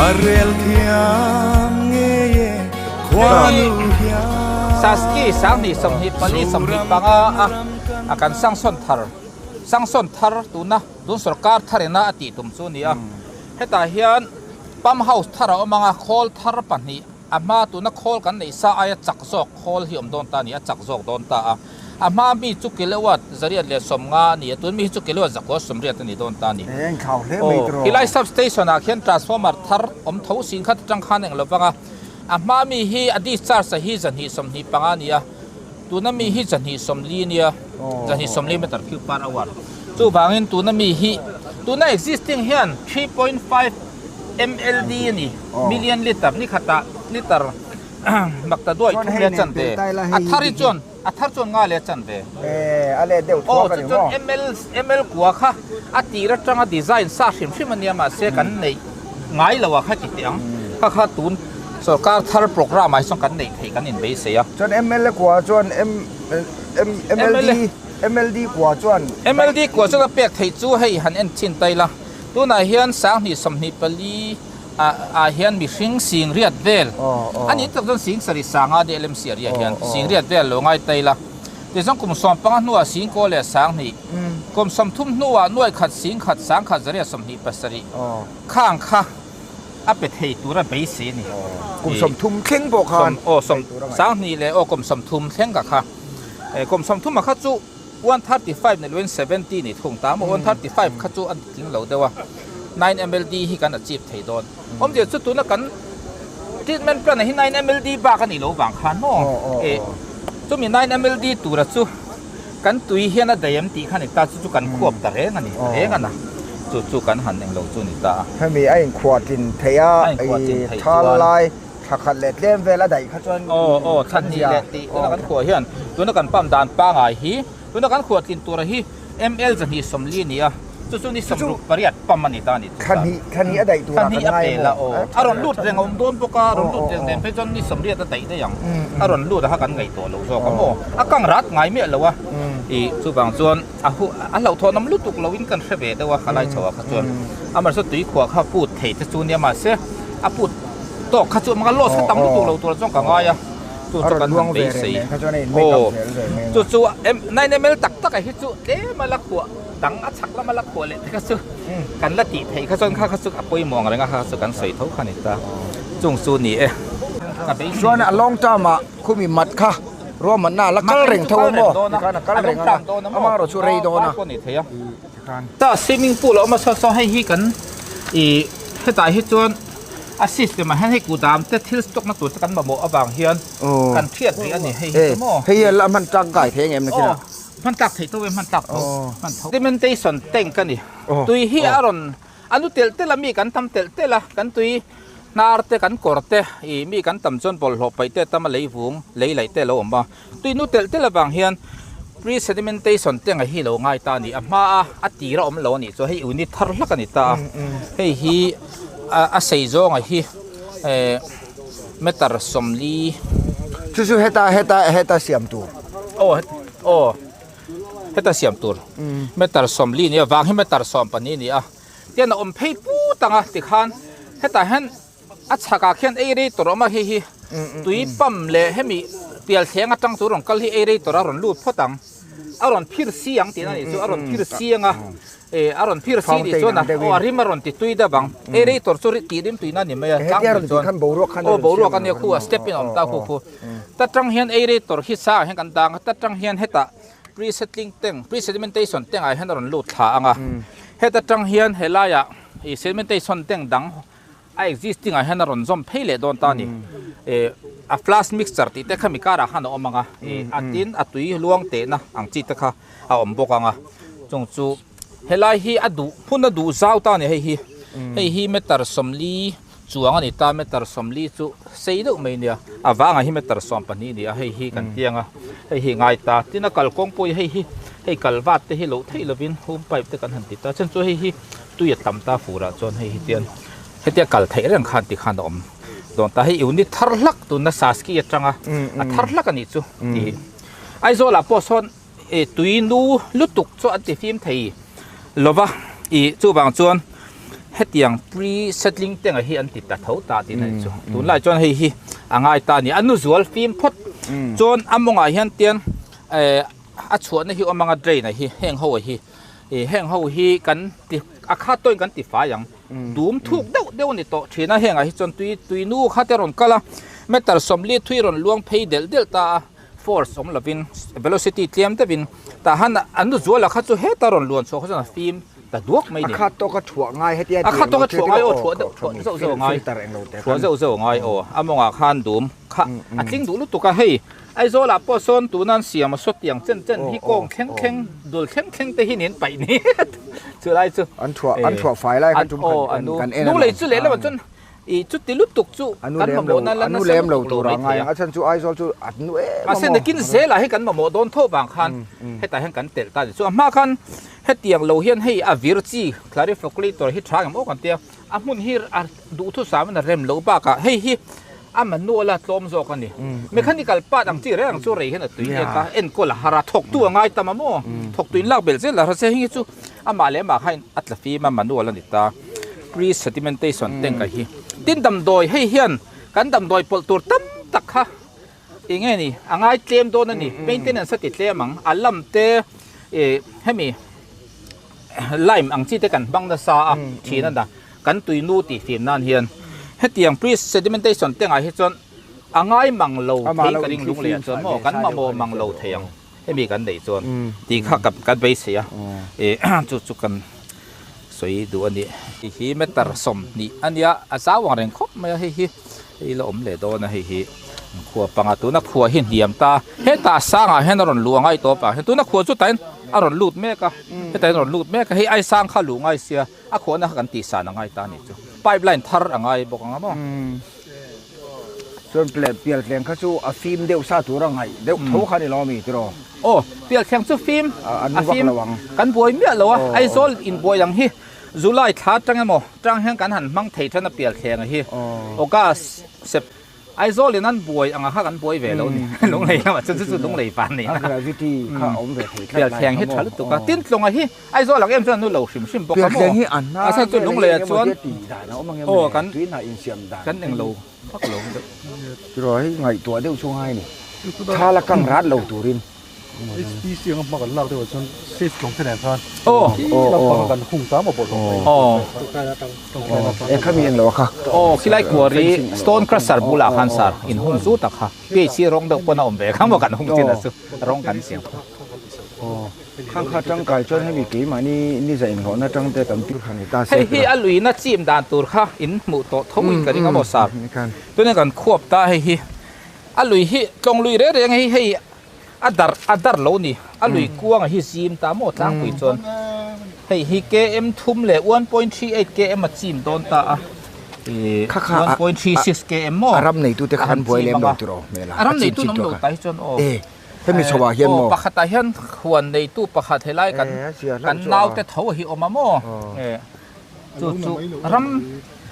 A rel thiam ngei e khuanu hian. Saski 2024 25 a a kan sanction thar sanction thar tuna tun sorkar thar ina a tih tum chu a ni a hetah hian pump house thar a awm ang a khawl thar pahnih a hma tuna khawl kan neih sa aia chak zawk khawl hi a awm dawn ta a ni a chak zawk dawn ta a. A hma mi chu kilowatt 150 a ni a, tun mi hi chu kilowatt 180 a ni dawn ta a ni. Aw, helai substation ah khian transformer thar awm tho sin khat atang khan eng lo vang a, a hma mi hi a discharge a hi 225 a ni a, tuna mi hi 240 a nia, 240 meter cube per hour. Chuvangin tuna mi hi, tuna existing hian 3.5 mld a ni, million litre, ni khatah litre makta duai thum leh chan ve, a thar hi chuan. A thar chuan nga leh a chan ve. A leh deuh thuak a ni maw? Aw, chu chuan ML ML kua kha a tir atanga design sa hrim hrim a nia mahse kan neih ngai lo a kha ti teh ang. Kha kha tun sorkar thar program ah hi chuan kan neih theih kan inbeisei a. Chuan ML kua chuan M M MLD MLD kua chuan. MLD kua chuan a pek theih chu hei han en chhin ta ila. Tunah hian 2024 ah hian mihring sing riat vel a nih tak chuan sing sarih sanga deh lem si a ria hian sing riat vel lo ngai tai la tichuan kum sawm panga hnuah sing kaw leh sang hnih kum sawmthum hnuah nuai khat sing khat sang khat zariat sawmhnih pasarih khang kha a pe thei tura beisei a ni. Kum sawmthum thleng pawh khan aw sawm sang hnih leh aw kum sawmthum thleng ka kha kum sawmthum a kha chu 135 ni loin 70 ni thung ta maw 135 kha chu an ti tling lo deuh a 9 mld hi kan achieve thei dawn awmzia chu tuna kan treatment plan ah hi 9 mld bak a nih loh vang khan maw e chumi 9 mld tura chu kan tui hian a daih em tih kha ni ta chu chu kan khuap ta reng a ni reng a na chu chu kan han englo chu ni ta a hemi a inkhuatlin theih a thal lai Thla khat leh tlem vel a daih kha chuan Aw aw thla hnih leh tih tuna kan khuah hian tuna kan pump dan pangai hi tuna kan khuah tlin tura hi ml 240 a ni a chu chu ni sawmruk pariat pump a ni ta a ni chu Thla hnih thla hnih a daih tura kan ngai emaw aw a rawn lut reng a awm dawn bawk a rawn lut reng nen phei chuan ni sawmriat a daih daih ang a rawn lut a kha kan ngaih tawh lo zawk a maw a kang rat ngai miah lo a ih chuvang chuan a hu a hlauhthawn awm lutuk lo in kan hre ve deuh a khalai chho ah kha chuan amaherawhchu tui khuah kha put thei te chu nia mahse a put tawk kha chu a loss kha tam lutuk lo tur chuan ka ngai a chu chu kan han beisei aw chu chu 9 ml tak tak ah hi chu tlem a la khuah dang a chhak lama la khuah leh te kha chu kan la tih theih kha chuan kha kha chu a pawimawh ang reng a kha kha chu kan sawi tho kha ni ta chung chu ni e ka beisei chuan a long term ah khumi mat kha ruahmanna a la kal reng tho a maw tikhan a kal reng a amaherawh chu rei dawn a ta swimming pool a awm a saw saw hei hi kan ih hetah hi chuan a system ah hian hei kudam te thil stock na tur te kan mamawh avang hian kan thiat rih a ni hei hi chu maw hei hi a hman tangkai thei ang em nakina aw hman tlak theih tho e hman tlak tho hman tho sedimentation tank a ni tui hi a rawn A nu telh telh a mi kan tam telh telh a, kan tui hnar te kan kawr te ih mi kan tam chuan bawlhhlawh paih te tam a lei vung lei laih te a lo awm a, tui nu telh telh avang hian pre sedimentation te ang hi lo ngai ta a ni, a hma a a tir a awm lo a nih chuan hei unit thar hlak a ni ta a, hei hi a sei zawng a hi eh meter sawmli. Chu chu heta heta heta siam tur. Aw aw. Heta siam tur meter 40 nia vang hi meter 14 nia tian a awm phei put ang a tikhan hetah hian a chhakah khian ei rei tawrh a awm a hei hi tui pump leh hemi pial thleng atang chu rawn kal hi ei rei tawrh a rawn lut phawt ang a rawn phir si ang tihna a nih chu a rawn phir si ang a eh a rawn phir si tih chuan a aw a rim a rawn ti tui deuh ang ei rei tawrh chu tih rim tuina a ni mai a tlangpui chuan aw boruak a nia khu a step in a awm ta khu khu. Ta tang hian ei rei tawrh hi sa ah hian kan dang a, ta tang hian hetah pre settling tank, pre sedimentation tank ah hian a rawn lut thla ang a, heta tang hian helaiah ih sedimentation tank dang a existing ah hian a rawn zawm phei leh dawn ta a ni. Ih a flash mixture tih te kha mi karah khan a awm ang a, ih a tin a tui luang tehna ang chi te kha a awm bawk ang a, chung chu helai hi a duh hmun a duh zau ta a ni hei hi, hei hi meter 40 Chuang a ni ta meter 40 chu sei deuh mai nia a vangah hi meter 12 a ni a hei hi kan tiang a hei hi ngai ta tin a kalkawng pawh hi hei hi hei kalvat te hi loh theih lovin home pipe te kan han ti ta chuan chu hei hi tui a tam ta furah chuan hei hi tian hetia kal theih reng khan ti khan a awm dawn ta hei unit thar hlak tunna saski atanga a thar hlak a nih chu tih Aizawl ah pawh sawn tui nu lutuk chu an ti fim thei lova ih chuvang chuan. Hetiang pre settling tank hi an ti ta tho ta tih na ni chu. Tunlai chuan hei hi a ngai ta a ni. A nu zual fim phawt chuan a mawngah hian tian eh a chhuahna hi awm anga drain a hi heng ho hi ih heng ho hi kan ti a khat tawhin kan ti fai ang. Dum thuk deuh deuh a ni tawh thin a hengah hi chuan tui tui nu kha te rawn kal a meter 40 thui rawn luang phei delh delh ta a. Force awm lovin velocity tlem deuhin tah han an nu zuala kha chu heta rawn luan chhuah kha chuan a fim ta duak mai ni. A khat tawka thuah ngai hetia A khat tawka thuah ngai aw thuah deuh thuah zeuh zeuh ngai thuah zeuh zeuh ngai aw a mawngah khan dum kha a tling duh lutuk a hei Aizawl ah pawh sawn tuna an siam a saw tiang chen chen hi kawng thleng thleng dul thleng thleng te hi nin paih ni chu lai chu an thuah an thuah fai lai kha tum khan kan en a lunglei chu lehlamah chuan I chuti lutuk chu kan mamawh na la nasa lutuk lo mai thei a. A chhan chu Aizawl chu a nu em a maw. Mahse nakin zelah hi kan mamawh dawn tho vang khan hetah hian kan telh ta a ni. Chu a hma khan hetiang lo hian hei a vir chi clarifoculator hi tha ngem aw kan tia. A hmun hi a duhthusam in a rem loh bakah hei hi a manual a tlawm zawk a ni. Mechanical part ang chi reng ang chu rei hian a tui let a, enkawl a har a, thawktu a ngai tam a maw. Thawktu in lak belh zel a hre hei hi chu amah leh amah kha a tla fim a manual a ni ta. Pre sedimentation tank a hi tin damdawi hei hian kan damdawi pawlh tur tam tak kha eng nge ni a ngai tlem dawn a ni maintenance a ti tlem ang a lam te ih hemi lime ang chi te kan hmang nasa a thin a na kan tui nu tih fim nan hian hetiang pre sedimentation tank ah hi chuan a ngai mang lo thei ka ring lung leh ah chuan maw kan mamawh mang lo thei ang. Hemi kan neih chuan tih kha kan beisei a, ih chu chu kan sawi duh a ni. Hei hi meter 20 a nia, a zau ang reng khawp mai a, hei hi hei la awm leh dawn a, hei hi khua panga tuna khua hi hniam ta, hetah sangah hian a rawn luh angai tawp ah hian tuna khua chu tah hian a rawn lut mek a, hetah hian a rawn lut mek a, hei ai sang kha luh ngai sia a khuahna kha kan tihsan a ngai ta a nih chu, pipe line thar a ngai bawk ang a maw. Chuan pialthleng kha chu a fim deuh sa tur a ngaih deuh tho kha ni lo ami tiraw? Aw, pialthleng chu fim a fim kan buai miah lo a, Aizawl in buai ang hi July thla atang emaw tang hian kan han hmang thei than a pialthleng a hi August, Sept. Aizawl in an buai anga kha kan buai ve lo ni Lunglei lamah chuan chu chu Lunglei van ni na. Gravity kha a awm ve thei tlat lai Pialthleng hi tha lutuk a, tin tlawnga hi Aizawl ang em chuan an nu lo hrim hrim bawk a maw? Pialthleng hi a hna A chhan chu Lunglei ah chuan aw kan tuihna insiam dan kan englo vak lo deuh. Tiraw hei ngaihtuah deuh chu ngai ni. Thal a kang rat lo turin. HPC anga hma kan lak deuh ah chuan safe tlawng te nen khan aw lampang a kan hung ta maw bawlhhlawh mai. Aw. E khami englo a kha. Aw khilai kuari stone crusher bulah khan sar in hung chu tak kha. PHC rawng deuh pawn a awm ve kha maw kan hung chin a chu rawng kan siam kha. Aw. Khang kha tangkai chuan hemi keimahni ni za inhlawhna tangte kan pil kha ni ta se. Hei hi a luina chim dan tur kha in hmuh tawh tho in ka ring a maw sar. Tuna kan khuap ta hei hi a lui hi tlawng lui reng reng hei hei a dar a dar lo ni a lui kuang a hi zim ta maw tlangpui chuan hei hi km thum leh 1.38 km a chim dawn ta a ih 1.36 km maw a ram neitute khan buai lem lo tiraw hmel a ram neitu an awm lo ta hi chuan aw. Hemi chho ah hian maw? Aw pakhat ah hian huan neitu pakhat helai kan kan naute tho hi awm a maw? Chu chu ram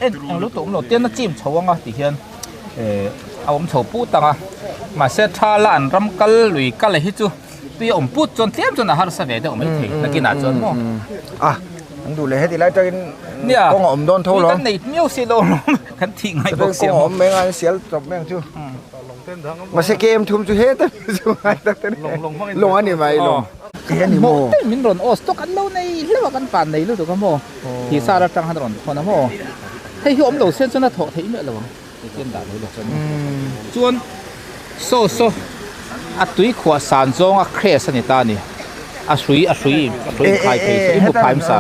en eng lo tawh awm lo tian a chim chho anga ti hian a awm chho put ang a mahse tha la an ram kal lui kal hi chu tui a awm put chuan tlem chuan a harsa ve deuh mai thei nakinah chuan maw? A an duh leh heti lai tangin kawng a awm dawn tho lo. Kan nei miau si lo kan thih ngai bawk si a maw? Kawng a awm mai ang a sial chawp mai ang chu. Mahse KM thum chu heta mi chu ngai tak te lawng a ni mai lawng. He ani maw? Ten min rawn aw stock an lo nei hleuh a kan pan nei lutuk a maw? Hi sar atang han rawn thawn a maw? Hei hi awm lo sen chuan a thawh theih miah lo ang. Tichuan dah mai lo chuan. Chuan saw saw a tui khuah san zawng a crash a ni ta a ni. A hrui a hrui a hrui inkhai phei saw i hmu phai hmasa.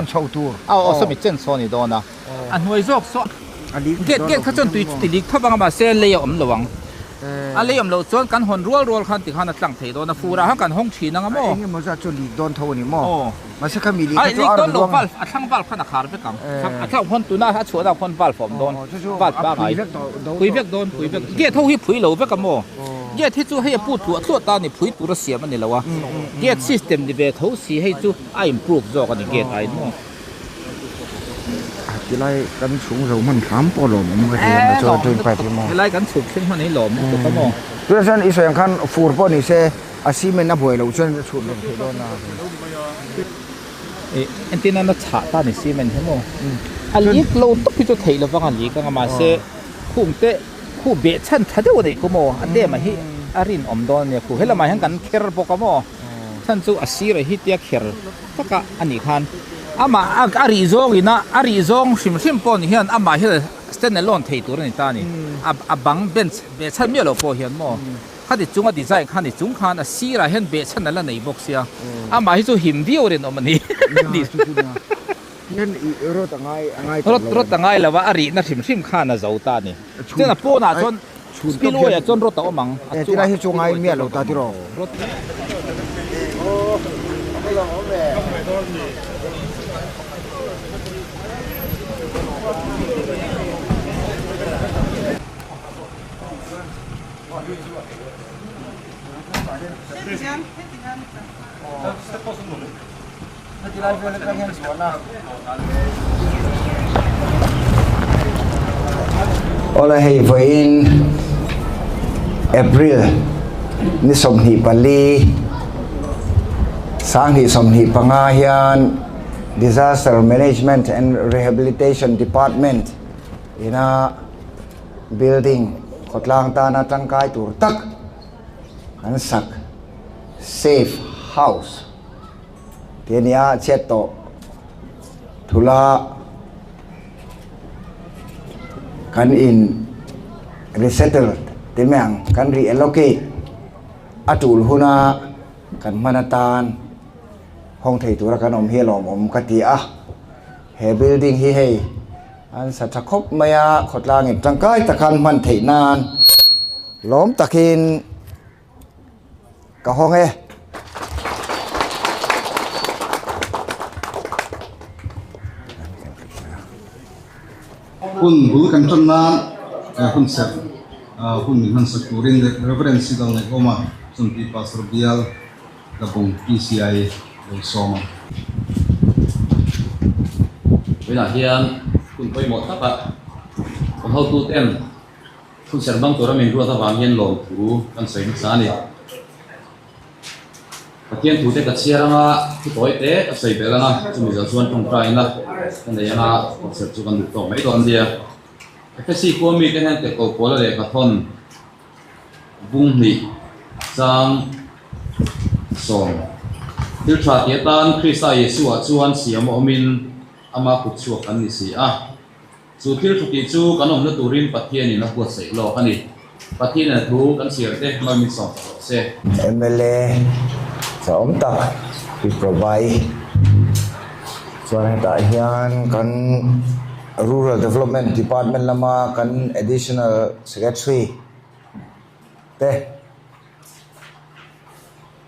Aw aw sawmi chen saw a ni dawn a. A hnuai zawk saw gate gate kha chuan tui chu ti lik thawp ang a mahse lei a awm lo ang. A lei awm loh chuan kan hawn rual rual khan tikhan a tlang thei dawn a fur ah khan kan hawng thin ang a maw. Eng emaw zat chu lik dawn tho a ni maw? Aw. Mahse kha mi lik kha chu a rawn luang. Valve a thlang valve khan a khar vek ang. A thlang khawn tuna a chhuah na khawn valve a awm dawn. Valve pangai. Phui vek dawn phui vek. Gate ho hi phui lo vek a maw? Gate hi chu hei a put tluah tluah ta a ni phui tur a siam a ni lo a. Gate system ni ve tho si hei chu a improve zawk a ni gate aiin maw. Tilai kan chhung zo hman hram pawh lawm awm ka ti a chuan train pipe hi maw. Tilai kan chhuk thleng hman hi lawm lutuk a maw. Tunah chuan i sawi ang khan fur pawh ni se a cement a buai loh chuan a chhut reng theih dawn a. Ih entir nana chhah ta ni cement hi maw. A leak lo tawp hi chu theih lovang a leak anga mahse khung te khu beh chhan tha deuh a neih khu maw a dam ah hi a rinawm dawn a nia khu helamah hian kan kher bawk a maw chhan chu a sir ah hi tia kher tak a a nih khan amah a rih zawng ina a rih zawng hrim hrim pawh ni hian amah hian stand alone thei tur a ni ta a ni a bang bench beh chhan miah loh pawh hian maw. Khati chunga design kha ni chung khan a sirah hian behchhan a la nei bawk sia, amah hi chu him viau rinawm a ni. Rod a ngai lo a, a rihna hrim hrim khan a zo ta a ni. Chuan a pawnah chuan spillway ah chuan rod a awm ang, a chungah spillway chuan rod a awm ang. Awle hei vawiin April ni 24 2025 hian Disaster Management and Rehabilitation Department ina Building khawtlang tana tangkai tur tak an sak safe house tih a ni a, chhiat tawh thula kan in resettle ti mai ang kan reallocate a tul huna kan hman atan hawng thei tura kan awm hi a lawmawm ka ti a, he building hi hei. An sa tha khawp mai a, khawtlangin tangkai taka an hman theih nan lawm takin ka hawng e. Hun bul kan tan nan hun serh hun min hman sak turin Reverend Sidal Ngaihawma Chunpi Pastor Bial Tlabung PCI lo sawm a. Vawiinah hian hun pawimawh taka kan hotuten hun ser bang tura min ruat avang hian lawmthu kan sawi hmasa a ni. Pathian thute ka chhiar anga thu tawi te ka sawi belh anga chumi zawh chuan tawngtaina ka nei anga concert chu kan duh tawk mai dawn nia. Efesi khua mite hian Tehkoh Pawla lehkha thawn Bung hnih chang 10. Thil tha tih atan Krista Yesua chuan siam a awmin ama kut chhuak kan ni si a. Chu thil tha tih chu kan awmna turin Pathianin a buatsaih lawk a ni. Pathianin a thu kan chhiar te malmin sawm ta rawh se. Mla chawm tak i provide chuan hetah hian kan Rural Development Department lama kan Additional Secretary te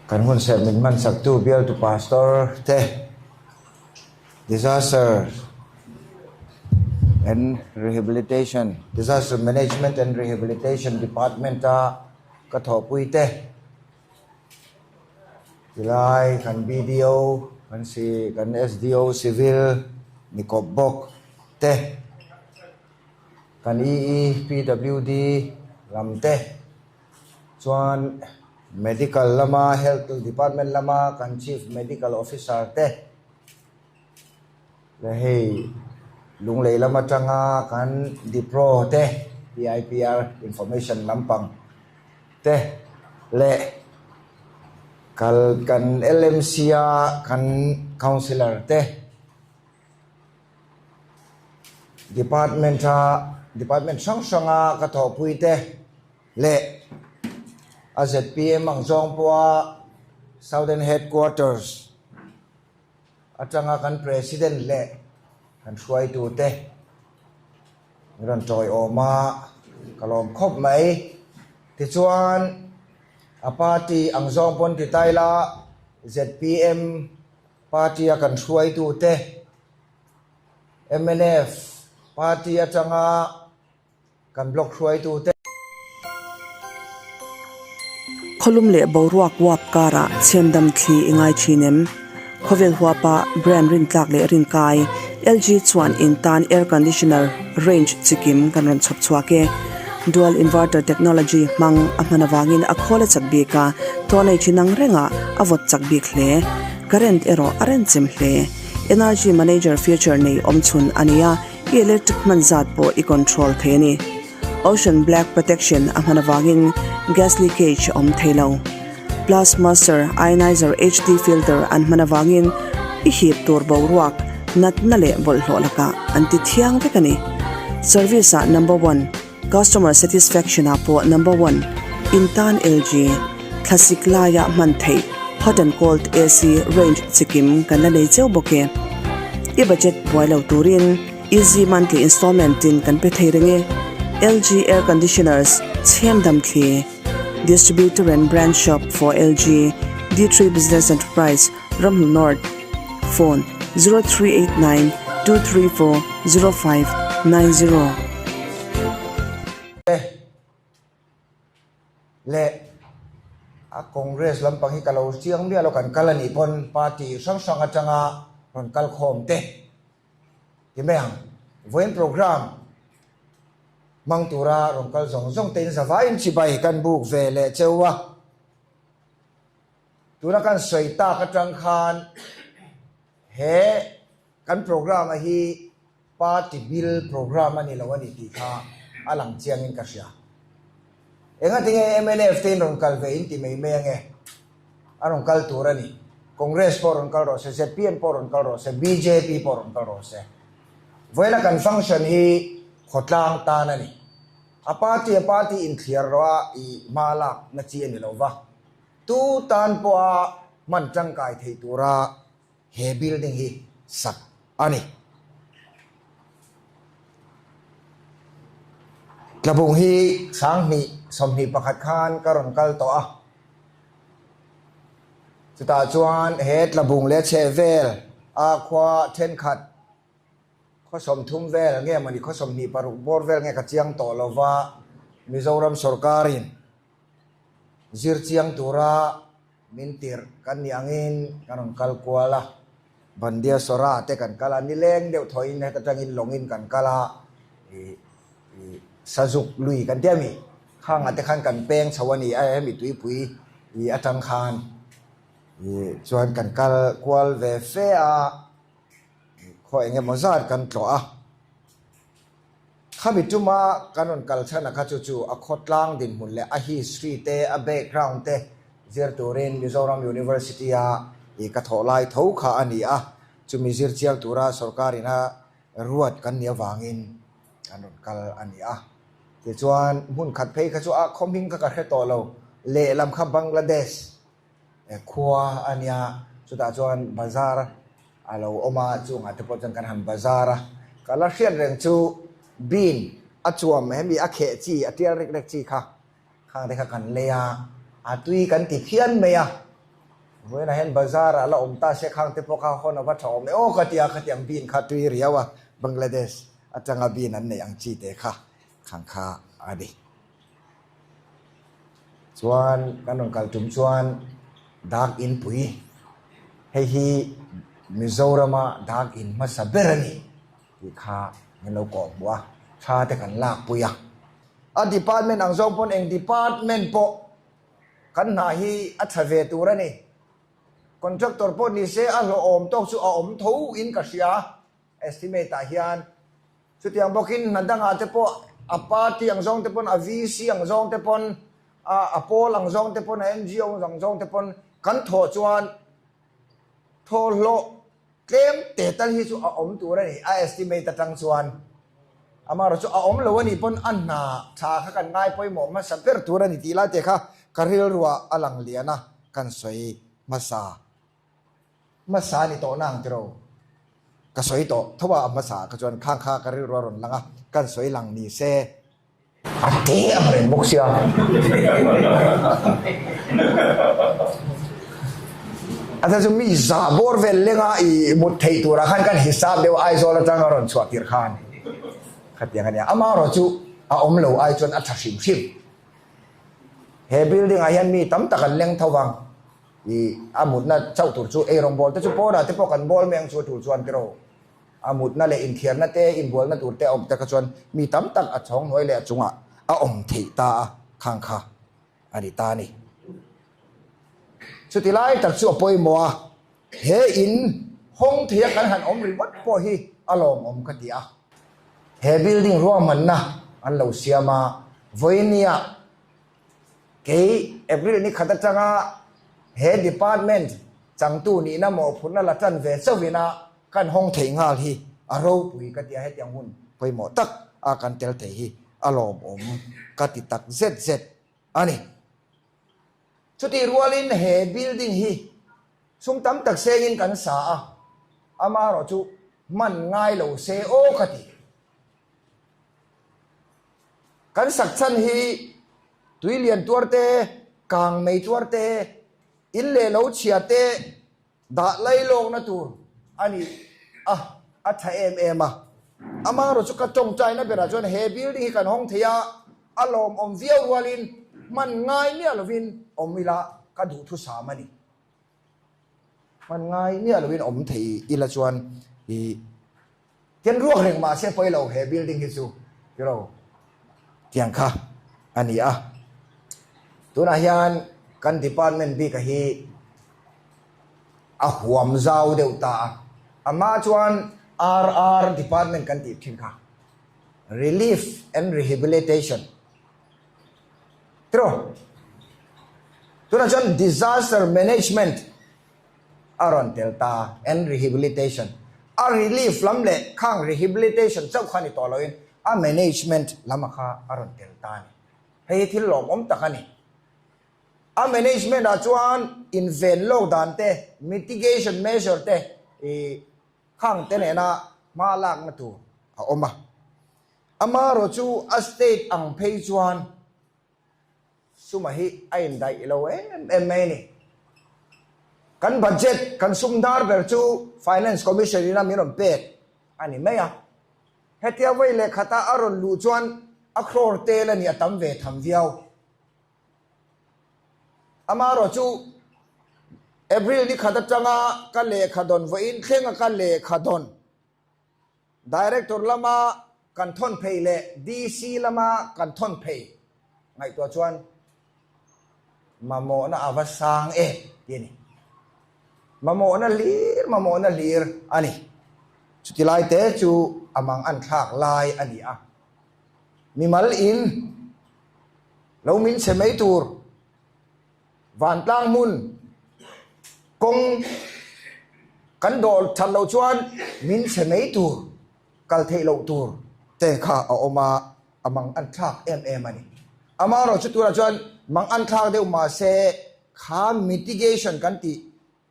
kan hun serh min hman sak tu bialtu Pastor te Disaster and Rehabilitation Disaster Management and Rehabilitation Department a ka thawhpui te Tilai kan BDO kan si kan SDO Civil ni kawp bawk te kan EE PWD lam te chuan Medical lama Health Department lama kan Chief Medical Officer te leh hei Lunglei lam atanga kan Dipro te PIPR Information lampang te leh kal kan LMC a kan Councillor te Department a Department hrang hrang a ka thawhpui te leh a zpm ang zawng pawha Southern Headquarters atanga kan President leh kan hruaitute min rawn tawiawm a, ka lawm khawp mai. Tichuan a party ang zawng pawn ti ta ila zpm party a kan hruaitute mnf party atanga Kan blog hruaitute. Khawlum leh boruak uap karah chhemdam thli i ngai thin em? Khawvel huapa brand rintlak leh rinkai LG chuan in tan air conditioner range chikim kan rawn chhawp chhuak e. Dual inverter technology hmang a hman avangin a khawl a chak bik a, thaw nei thin ang rengah a vawt chak bik hle. Current erawh a renchem hle. Energy manager feature nei awmchhun a ni a. I electric hman zat pawh i control thei a ni. Ocean Black Protection a hman avangin gas leakage a awm thei lo. Plus Master Ionizer HD filter an hman avangin i hip tur boruak, natna leh bawlhhlawh lakah an ti thiang vek a ni. Service ah number one, customer satisfaction ah pawh number one, in tan LG, thlasik laia hman theih hot and cold AC range chikim kan la nei cheu bawk e. I budget buai lo turin Easy monthly installment in kan pe thei reng e. LG Air Conditioners, Chhemdam Thli, Distributor and Branch Shop for LG, D3 Business Enterprise, Ramhnu North, Phone, 0389 234 0590. Leh a Congress lampang hi ka lo chiang miah lo kan kal a nih pawn party hrang hrang atanga rawn kal khawm te Ti mai ang, vawiin program hmang tura rawn kal zawng zawng te in zavaiin chibai kan buk ve leh cheu a. Tuna kan sawi tak atang khan he kan program a hi party bill program a ni lo a ni tih kha a lang chiangin ka hria. Engatinge mnf te in rawn kal ve in ti mai mai ange? A rawn kal tur a ni. Congress pawh rawn kal rawh se, zpm pawh rawn kal rawh se, bjp pawh rawn kal rawh se. Vawiina kan function hi khawtlang tan a ni. A party a party inthliar rawh a i hma lak na chi a ni lo va. Tu tan pawha hman tangkai theih tura he building hi sak a ni. Tlabung hi 20 21 khan ka rawn kal tawh a. Chutah chuan he tlabung leh chheh vel a khua thenkhat khaw 30 vel nge mawni khaw 26 bawr vel nge ka chiang tawh lova Mizoram sorkarin zir chiang tura min tirh kan nih angin kan rawn kal kual a, Bandia Sora te kan kal a, nileng deuh thawhin heta tangin lawngin kan kal a, ih ih Sazuk lui kan tia mi, khangah te khan kan peng chho a ni a, hemi tuipui ih atang khan ih chuan kan kal kual ve fe a, khaw eng emaw zat kan tlawh a. Khami tuma kan rawn kal chhan a kha chu chu a khawtlang dinhmun leh a history te, a background te zir turin Mizoram University a ih ka thawh lai tho kha a ni a, chumi zir chiang tura sorkar ina ruat kan nih avangin kan rawn kal a ni a. Tichuan hmun khat phei kha chu a khaw hming kha ka hre tawh lo, lehlam kha Bangladesh khua a nia, chutah chuan bazar A lo awm a, chungah te pawh chuan kan han bazar a. Ka la hriat reng chu bean a chuam hemi a kheh chi, a tial rek rek chi kha, khang te kha kan lei a, a tui kan ti phian mai a. Vawiinah hian bazar ah la awm ta se khang te pawh kha hawn a va tha awm e aw ka ti a, khatiang bean kha tui riau a, Bangladesh atanga bean an neih ang chi te kha khang kha a ni. Chuan kan rawn kal tum chuan dak inpui hei hi Mizorama dak in hmasa ber a ni tih kha min lo kawh hmuh a, tha te kan lak pui a. A department ang zawng pawn eng department pawh kan hna hi a tha ve tur a ni. Contractor pawh ni se a hlawhawm tawk chu a awm tho in ka hria estimate ah hian. Chutiang bawkin hna dangah te pawh a party ang zawng te pawn, a VC ang zawng te pawn, a pawl ang zawng te pawn, a NGO ang zawng te pawn kan thawh chuan thawhhlawh tlem te tal hi chu a awm tur a ni. A estimate atang chuan amaherawh chu a awm lo a nih pawn a hna tha kha kan ngai pawimawh hmasa ber tur a ni tih lai te kha ka rilruah a lang lian a, kan sawi hmasa. Hmasa a ni tawh na ang tiro. Ka sawi tawh tho a, a hmasa ah kha chuan khang kha ka rilru a rawn lang a, kan sawi lang ni se. A te ang reng bawk sia. A ta chu mi za bawr vel lenga i mut theih turah khan kan hisap deuh a, Aizawl atanga rawn chhuah tir khan khatiang a nia. Amaherawh chu a awm lo ai chuan a tha hrim hrim. He building ah hian mi tam tak an leng tho vang. I a mutna chauh tur chu eirawng bawl te chu pawnah te pawh kan bawl mai ang chu a tul chuan tiraw. A mutna leh inthiarna te, inbualna tur te a awm te kha chuan mi tam tak a chhawng hnuai leh a chungah a awm theih ta a, khang kha a ni ta a ni. Chuti lai tak chu a pawimawh a, he in hawng theia kan han awm ringawt pawh hi a lawmawm ka ti a. He building ruahmanna an lo siam a, vawinia kei April ni khat atanga he department changtu nihna mawhphurhna la tan ve chauhina kan hawng theih nghal hi a ropui ka ti a, hetiang hun pawimawh tak a kan tel thei hi a lawmawm ka ti tak zet zet a ni. Chutih rualin he building hi sum tam tak sengin kan sa a, amaherawh chu hman ngai lo se aw ka ti. Kan sak chhan hi tui lian tuar te, kang mei tuar te, in leh lo chhia te dah lailawkna tur a ni a, a tha em em a. Amaherawh chu ka tawngtaina berah chuan he building hi kan hawng thei a, a lawmawm viau rualin hman ngai miah lovin awm ila ka duhthusam a ni. Hman ngai miah lovin awm thei ila chuan i tian ruak reng mah se pawi lo he building hi chu tiro tiang kha a ni a. Tunah hian kan department bik a hi a huam zau deuh ta a, amah chuan RR department kan tih thin kha Relief and Rehabilitation tiraw? Tunah chuan Disaster Management a rawn tel ta and Rehabilitation. A relief lam leh khang rehabilitation chauh kha ni tawh loin a management lama kha a rawn tel ta a ni. Hei hi thil lawmawm tak a ni. A management ah chuan inven lawk dan te, mitigation measure te i khang te nena hma lakna tur a awm a. Amaherawh chu a state ang phei chuan suma hi a indaih lo em em mai a ni. Kan budget, kan sum hnar ber chu Finance Commission ina min rawn pek a ni mai a. Hetia vawi leh khata a rawn luh chuan a crore tel a ni a tam ve tham viau. Amaherawh chu April ni khat atanga ka lehkha dawn vawiin thlenga ka lehkha dawn Director lama kan thawn phei leh DC lama kan thawn phei ngaihtuah chuan mamawhna a va sang e tih a ni. Mamawhna hlir mamawhna hlir a ni. Chuti lai te chu a mang an thlak lai a ni a. Mimal in lo min chhe mai tur vantlang hmun kawng kan dawh that loh chuan min chhe mai tur kal theih loh tur te kha a awm a, a mang an thlak em em a ni. Amaherawhchu turah chuan mang an thlak deuh mahse kha mitigation kan tih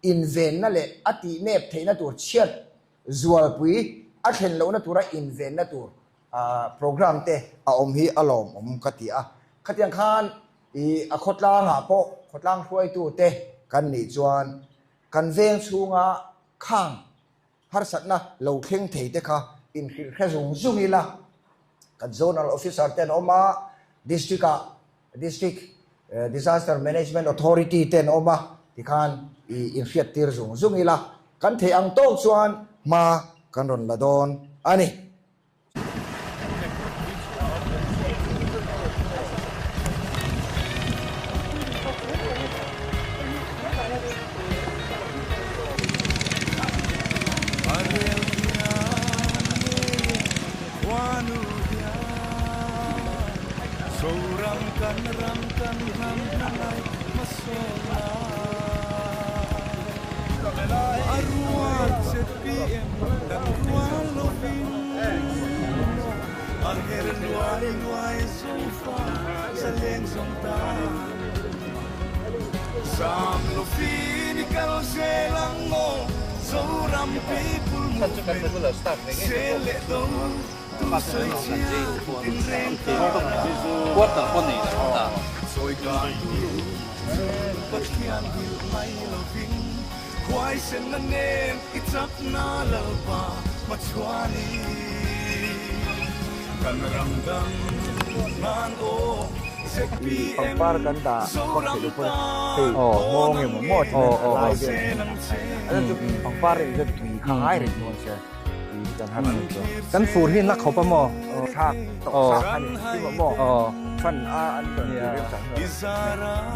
invenna leh a tih nep theihna tur chhiat zualpui a thlen lohna tura invenna tur Programme te a awm hi a lawmawm ka ti a, khatiang khan i a khawtlangah pawh khawtlang hruaitu te kan nih chuan kan veng chhunga khang harsatna lo thleng thei te kha inhrilh hre zung zung ila, kan Zonal Officer te an awm a, District ah District Disaster Management Authority te an awm a, tikhan i inhriat tir zung zung ila, kan theih ang tawk chuan hma kan rawn la dawn a ni. Quarter pawh nei lo ta. Pangpar kan dah vak theih loh pawn hei hmawng emaw maw ti hian a lai vel a chu pangpar reng chuan tui kha ngai reng dawn sia. Kan fur hi na khawp a maw? Thlak tawh sak a ni ti maw maw? Fan a an rawn ti reng chang lo.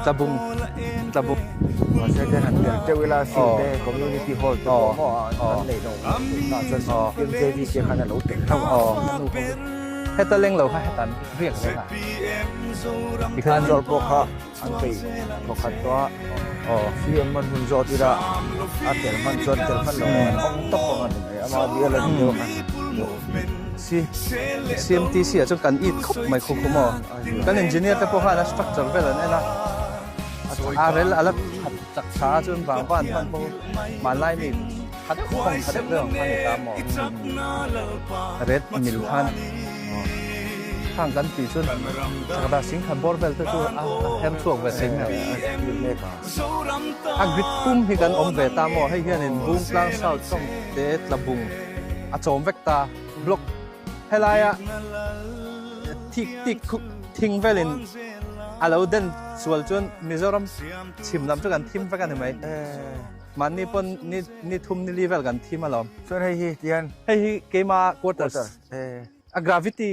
Tlabung tlabung. Mahse te han tel teuh ila sin te community hall te pawh maw an neih loh tah chuan MJV te khan a lo tel hlauh a. Heta leng lo kha heta an riak reng a. Tikhan zawr pawh kha An peih thawkhat tawh a, CM man hun zawt ila a tel hman chuan tel hman lo an awm tawp ang a ni mai, ama bial a ni deuh a. CMTC ah chuan kan it khawp mai khu khu maw? Kan engineer te pawh khan a structure vel an en a, a rel a la that chak tha a chuan vang van hman pawh hmanlai mi tha deuh khawng tha deuh deuh ang kha a ni ta maw? Red mil khan. Khang kan tih chuan chakda sing khat bawr vel te chu a her chhuak ve thei mai a. A grid pum hi kan awm ve ta maw hei hianin bung tlang south tawng te tla bung a chawm vek ta block helaia thik tik thing velin a lo den sual chuan Mizoram chhim lam chu kan thim vek a ni mai. Mahni pawn ni ni thum ni li vel kan thim alawm. Chuan hei hi tihian hei hi keima quarters a gravity.